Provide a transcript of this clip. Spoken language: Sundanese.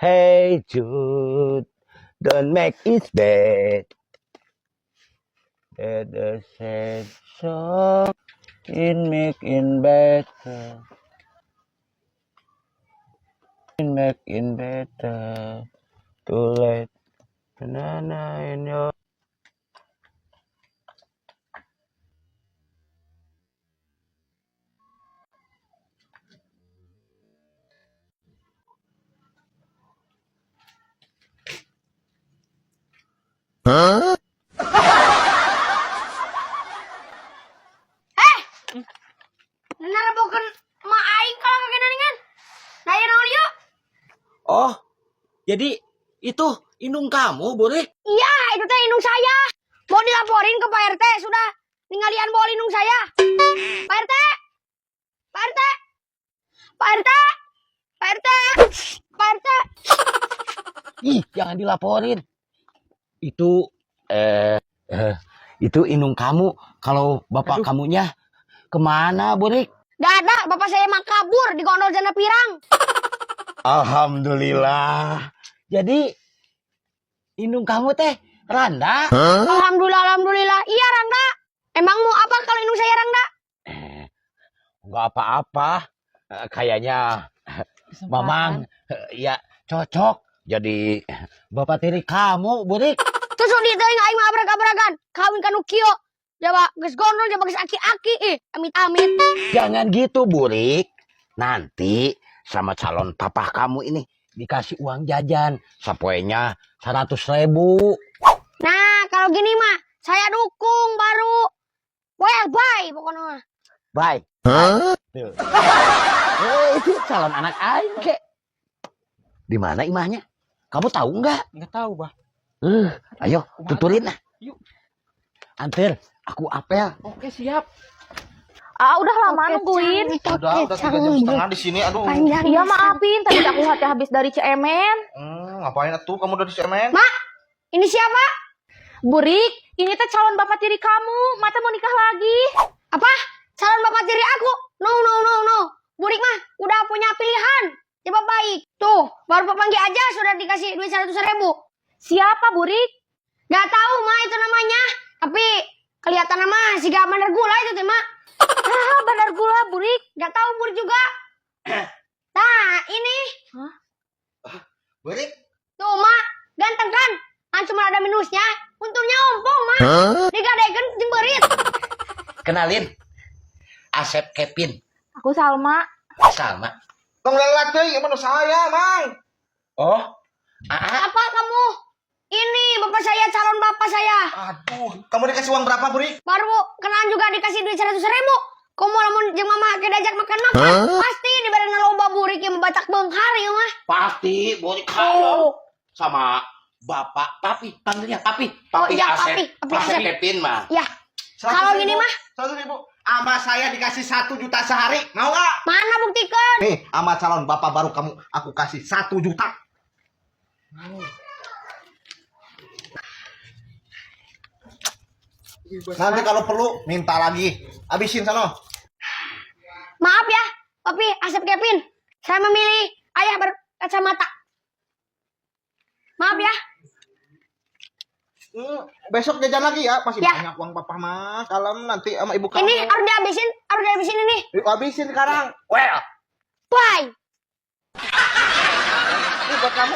Hey Jude, don't make it bad. Let the sad song in make it better. In make it better. Too late. Banana in your. Eh! Narebokeun emak aing kalau kageningan. Nah, ieu naon ieu? Oh, jadi itu indung kamu, Burik? Iya, itu teh indung saya. Mau dilaporin ke Pak RT sudah ninggalian bol indung saya. Pak RT. Pak RT. Pak RT. Pak RT. Pak RT. Ih, jangan dilaporin. Itu eh, eh itu indung kamu. Kalau bapak Aduh. kamunya kemana, Burik? Gak ada, bapak saya mah kabur di gondol janda pirang. Alhamdulillah. Jadi indung kamu teh Randa. Alhamdulillah, alhamdulillah. Iya, Rangda. Emang mau apa kalau indung saya Rangda? Nggak apa-apa. Kayaknya Mamang ya cocok jadi bapak tiri kamu, Burik. Terus di teuing aing mah abrag-abragan, kawin ka nu kieu. Jaba geus gondol, jaba geus aki-aki. Ih, amit-amit. Jangan gitu, Burik. Nanti sama calon papa kamu ini dikasih uang jajan. Sapoenya 100 ribu. Nah, kalau gini mah saya dukung baru. Well, bye pokoknya mah. Bye. Tuh. Itu calon anak aing kek. Di mana imahnya? Kamu tahu nggak? Nggak tahu, Bah. Ayo, Kumaha tuturin lah. Yuk. Antir, aku apel. Oke, siap. Ah, udah lama nungguin. Udah 3,5 jam di sini. Aduh. Panjang. Iya, maafin. Tadi aku hati habis dari Cemen. Ngapain atuh kamu udah di cemen? Mak, ini siapa? Burik, ini teh calon bapak tiri kamu. Mata mau nikah lagi. Apa? Calon bapak tiri aku? No, no, no, no. Burik mah udah punya pilihan. Coba baik. Tuh, baru panggil aja sudah dikasih duit 100 ribu. Siapa, Burik? Gak tahu mah itu namanya. Tapi kelihatan nama si gak bandar gula itu teh, Mak. Ah, bandar gula, Burik. Gak tahu Burik juga. Nah, ini. Burik. Tuh, Mak. Ganteng kan? Kan cuma ada minusnya. Untungnya ompong, Mak. Digadekeun jeung beurit. Kenalin, Asep Kevin. Aku Salma. Salma. Tong lelat teuing, emang saya, Mang. Oh, Aa, Apa kamu? Ini bapak saya, calon bapak saya. Aduh, kamu dikasih uang berapa, Burik? Baru kenalan juga dikasih duit 100 ribu. Kamu lamun jeung mama ke diajak makan-makan, pasti diberi loba burik yang membatak beunghar ya mah. Pasti Burik kalau sama bapak papi, panggilnya papi. Oh Papi iya, Asep. papi, papi Asep Asep. Kevin mah. Ya, kalau gini mah 100 ribu. Ama saya dikasih 1 juta sehari. Mau nggak? Mana buktikan? Nih, ama calon bapak baru kamu aku kasih 1 juta. Nanti kalau perlu minta lagi. Habisin sono. Maaf ya, papi Asep Kevin. Saya memilih ayah berkacamata. Maaf ya. Besok jajan lagi ya, masih Ya. banyak uang papa mah. Kalem nanti sama ibu kamu. Ini harus dihabisin ini. Yuk, habisin sekarang. Well, Bye. Ini buat kamu.